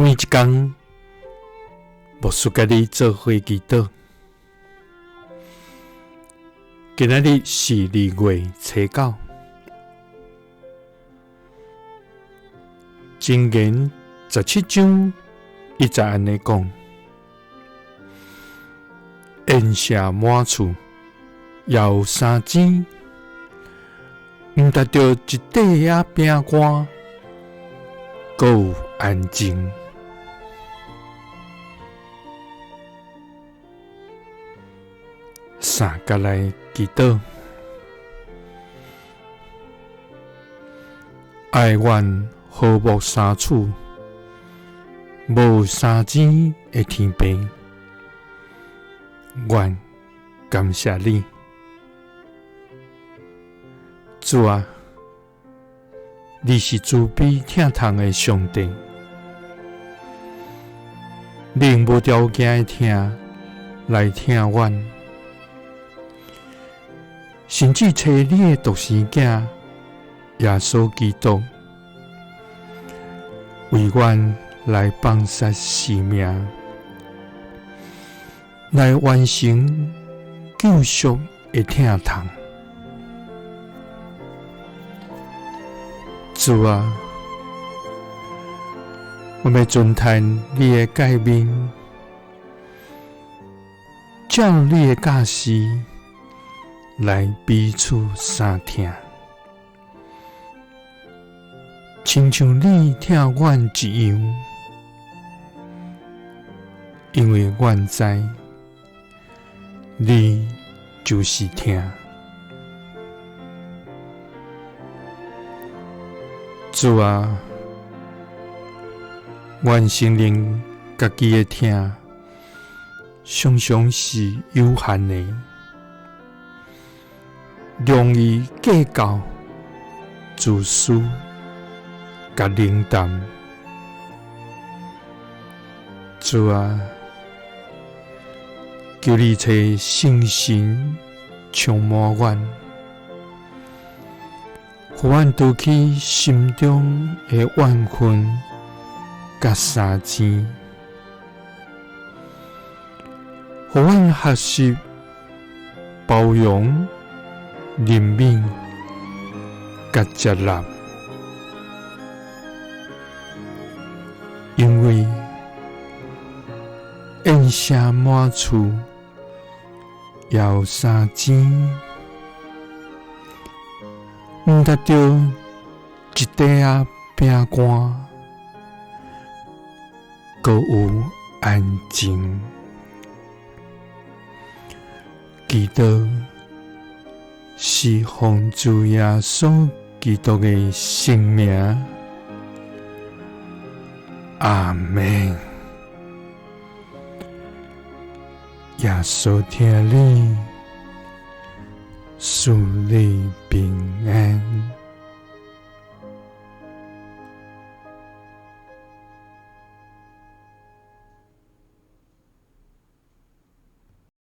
每一工，牧师佮你做伙祈祷。今仔日是2月初9，箴言17章1节按呢讲：宴席满厝，也有三钱，毋值著一块仔饼干，阁有安静。三佮来祈祷，哀怨和睦相处，无三钱的天父，阮感谢你，主啊，你是慈悲疼痛的上帝，你用无条件的疼来疼阮，甚至差你的独生子耶稣基督为阮来放舍生命，来完成救赎的疼痛。主啊，我欲遵行你的诫命，照你的教示来彼此相疼，亲像你疼阮一样，因为阮知你就是疼。主啊，阮承认家己的疼常常是有限的，容易计较、自私、佮冷淡。主啊，求你赐圣神充满阮，予阮除去心中的怨恨佮三钱，予阮学习包容、怜悯佮接纳，因为宴席满厝也有三钱，毋值著一块仔饼干，阁有安静。祈祷是奉主耶稣基督的圣名，阿们。耶稣疼你，赐你平安。